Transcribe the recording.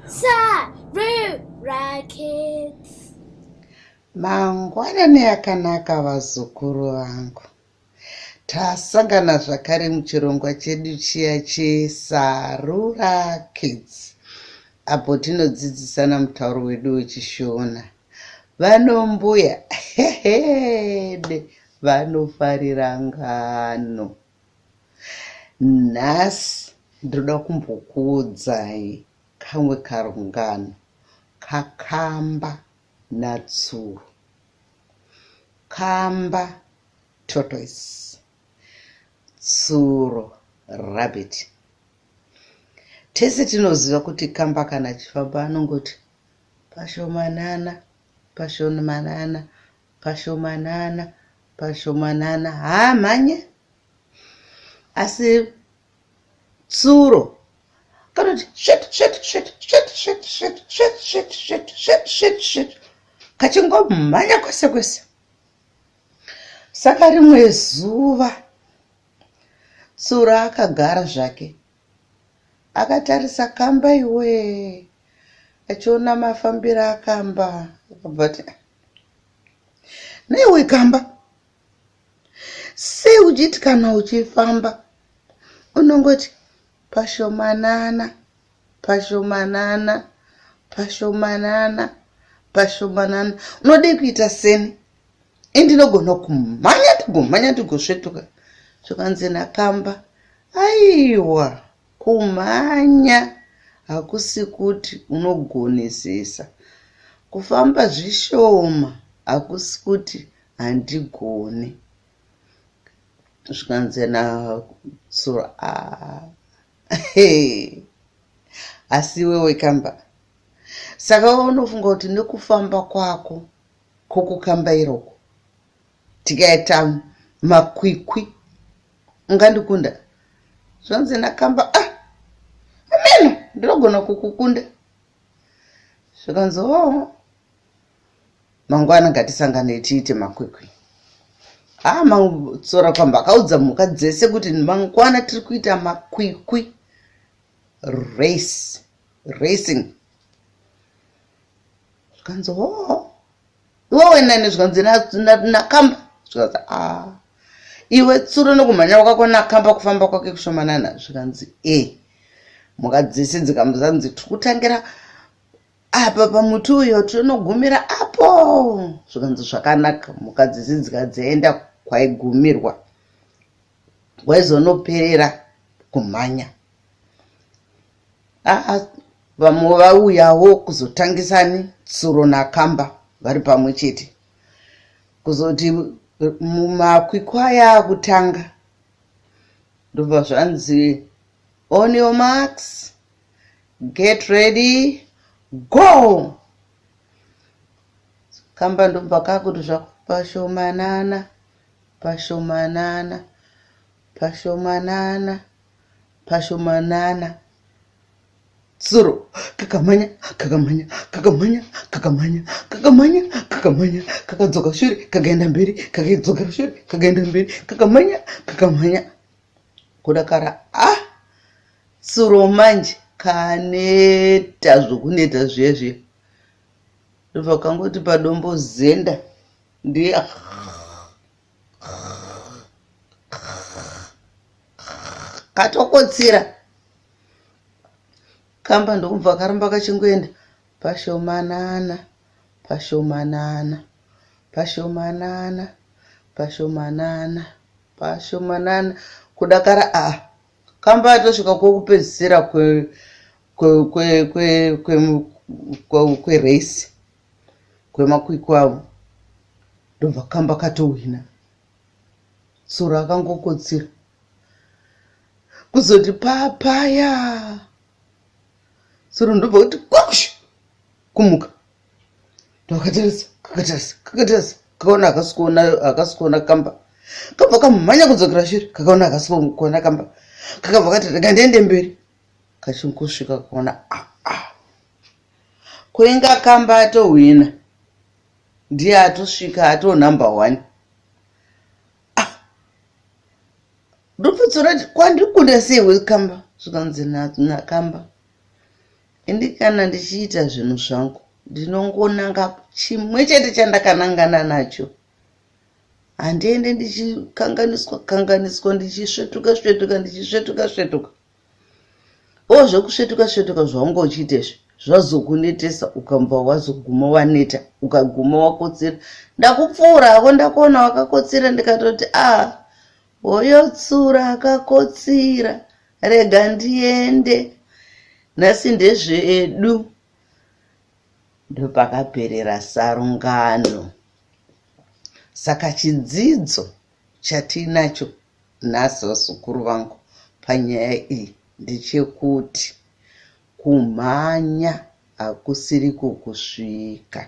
Sarura Kids. Mangwanani akanaka vazukuru vangu. Tasangana zvakare muchirongwa chedu chiya cheSarura Kids apo tinodzidzisana mutauro wedu wechiShona. Vanombuya hehede vanofarira ngano. Nhasi ndinoda kumbokuudzai kamwe karungano kakamba natsuro. Kamba tortoise, tsuro rabbit. Tese tinoziva kuti kamba kana achifamba anongoti pashomanana, pashomanana, pashomanana, pashomanana haamhanye. Asi tsuro kanoti svet svet svet svet svet svet svet svet svet svet svet svet kachingomhanya kwese kwese. Saka rimwe zuva tsuro akagara zvake akatarisa kamba iwee achiona mafambiro akamba akabva ati naiwe kamba Sei uchiti kana uchifamba unongoti pashomanana, pashomanana, pashomanana, pashomanana. Unodei kuita seni? Ini ndinogona kumhanya ndigomhanya ndigosvetuka. Zvikanzi nakamba, aiwa kumhanya hakusi kuti unogonesesa. Kufamba zvishoma hakusi kuti handigoni. Zvikanzi natsuro ah, asi iwewe kamba saka unofunga kuti nekufamba kwako kokukambaira uko tikaita makwikwi ungandikunda zvanzi nakamba ah ameno ndinogona kukukunda zvikanzi oo Mangwana ngatisangane tiite makwikwi. Haa Matsora kwamba akaudza mhuka dzese kuti mangwana tiri kuita makwikwi race racing. Zvikanzi hoo iwe wenani zvikanzi nakamba zvikanzi a iwe tsuro nokumhanya kwako nakamba kufamba kwake kushomanana zvikanzi e mhuka dzese dzikambozanzi tiri kutangira Apa pamuti uyo tinogumira apo zvikanzi zvakanaka mhuka dzese dzikadzaenda kwaigumirwa kwaizonoperera kumhanya aa vamwe vauyawo kuzotangisani tsuro nakamba vari pamwe chete kuzoti mumakwikwi aya akutanga ndobva zvanzi on your marks Get ready, go! Kamba ndobva kakuti zvako pashomanana, pashomanana, pashomanana, pashomanana. Tsuro kakamhanya, kakamhanya, kakamhanya, kakamhanya, kakamhanya, kakamhanya, kakadzoka shure, kakaenda mberi, kakadzokera shure, kakaenda mberi, kakamhanya, kakamhanya. Kudakara ah! Tsuro manje kaneta zvokuneta zviya zviya ndobva kangoti padombo zenda ndiye katokotsira kamba ndokubva karamba kachingoenda pashomanana pashomanana pashomanana pashomanana pashomanana kudakara a ah. Kamba atosvika kwekupedzisira kwerace kwemakwikwi avo ndobva kamba katohwina tsuro akangokotsira kuzoti papaya tsuro ndobva kuti kwakushu kumuka ndakatarisa kakatarisa kakatarisa kakaona hakasi kuona hakasi kuona kamba kabva kamhanya kudzokera shure kakaona hakasi kuona kamba kakabva kati rega ndiende mberi kachingosvika kuona aa ah, ah. kuinga kamba atohwina ndiye atosvika atoo number one ah. ndopfutsura kwandikunda sei wekamba zvikanzi nakamba. Ini kana ndichiita zvinhu zvangu ndinongonanga chimwe chete chandakanangana nacho. Handiende ndichikanganiswa kanganiswa ndichisvetuka svetuka ndichisvetuka svetuka. O zvekusvetuka svetuka zvaunga uchiita izvi zvazokunetesa ukambva wazoguma waneta ukaguma wakotsira. Ndakupfuura hako ndakuona wakakotsira ndikatoti a ah, hoyo tsura akakotsira rega ndiende nhasi ndezvedu. Ndopakaperera sarungano. Saka chidzidzo chatiinacho nhasi vazukuru vangu panyaya iyi ndechekuti kumhanya hakusiriko kusvika.